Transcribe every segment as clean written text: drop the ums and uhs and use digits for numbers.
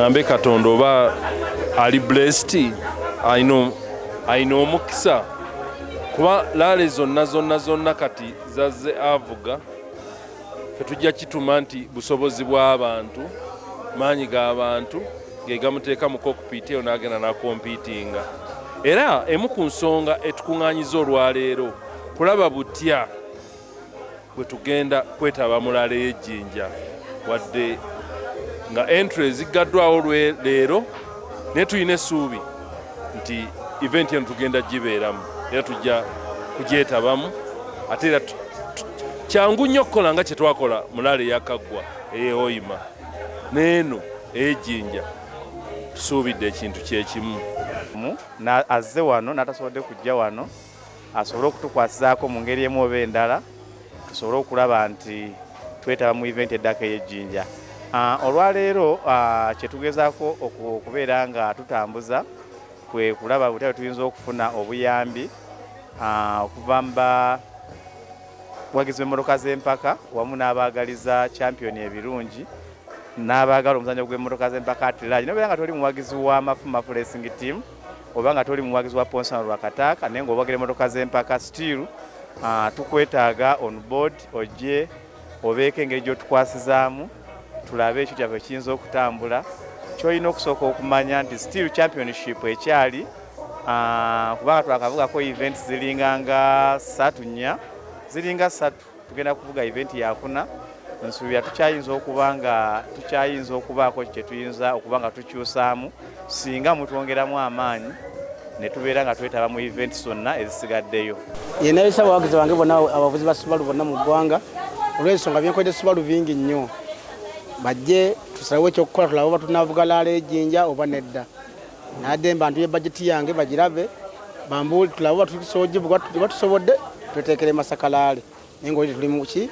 Ŋŋambe Katonda oba ali blessed, alina omukisa, kuba rally zonna zonna zonna kati zazze avuga. Fe tujja kituma nti busobozi bw'abantu, maanyi g'abantu ge gamuteeka mu cockpit eyo n'agenda n'acompetinga. Era emu ku nsonga etukuŋŋaanyiza olwaleero kulaba butya bwe tugenda kwetaba mu rally y'Ejjinja, wadde nga entry ziggaddwawo leero, naye tulina essuubi nti event eno tugenda gibeeramu era tujja kugyetabamu. Ate era kyangu nnyo okukola nga kye twakola mu rally eyakaggwa ey'e Hoima, n'eno ey'Ejjinja tusuubidde ekintu kyekimu. Azze wano n'atasobodde kujja wano asobole okutukwasizaako mu ngeri emu oba endala, tusobole okulaba nti twetaba mu event eddako ey'Ejjinja. Olwaleero kyetugezaako okubeera nga tutambuza kwe kulaba butya bwe tuyinza okufuna obuyambi okuva mu bawagizi b'emmotoka z'empaka wamu n'abaagaliza champion ebirungi n'abaagala omuzannyo gw'emmotoka z'empaka at large. Nobeera nga toli muwagizi wa Mafumafu Racing Team oba nga toli muwagizi wa Ponsiano Lwakataka, naye ng'owagira emmotoka z'empaka, still tukwetaaga on board, ojje obeeko engeri gy'otukwasizaamu, tulabe ekyo kyaffe kiyinza okutambula. Kyolina okusooka okumanya nti still championship ekyali, kubanga twakavugako events ziringa nga ssatu, nnya, ziringa ssatu, tugenda kuvuga event yakuna. Nsuubira tukyayinza okuba nga tukyayinza okubaako kye tuyinza okuba nga tukyusaamu singa mutwongeramu amaanyi ne tubeera nga twetaba mu event zonna ezisigaddeyo. Yenayisa abawagizi bange bonna, abavuzi ba Subaru bonna mu ggwanga, olw'ensonga byenkoledde Subaru bingi nnyo, bajje tusalewo ekyokukola, tulabe oba tunavuga rally Ejjinja oba nedda. Nadde mbantu ye bajeti yange bagirabe, bambuuli, tulabe oba tusobola oba tusobodde tweteekere Masaka rally. Naye ngaoli tuli muki,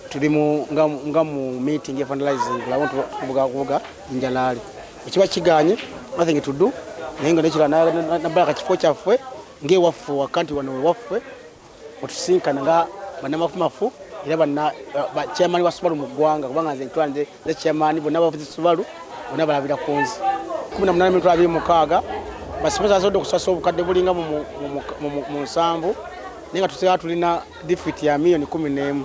tuli nga mu meeting ya finalizing, tulabe tuvuga kuvuga Jinja rally. Ekiba kiganye, nothing to do. Naye nga nekirala, nabbala kifo kyaffe ng'ewaffe waka, nti wano wewaffe otusinkana nga bannamafumafu era banna chairman wa Subaru mu ggwanga, kubanga nze ntwala nze chairman, bonna bavuzi Subaru bonna balabira ku nze. 18,026 basponsor asobodde okusasa obukadde bulinga mu 70, naye nga tusigala tulina deficit ya miliyoni 11.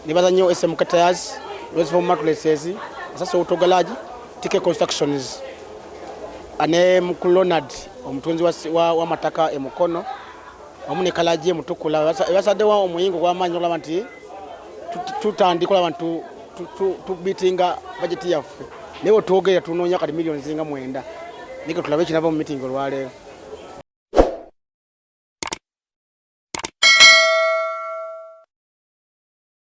Nebaza nnyo SMK Tires, Rosefom Mattresses, Asasa Auto Garage, TK Constructions ne Mukulu Ronald, omutunzi w'amataka e Mukono, wamu ne Kalagi Emutukula, ebasaddewo omuyingo gw'amaanyi okulaba nti tutandika olaba nti tubeatinga bajeti yaffe. Naye wetwogerera tunoonya kati miliyoni ziringa 9, naye ke tulabe ekinava mu meeting olwaleero.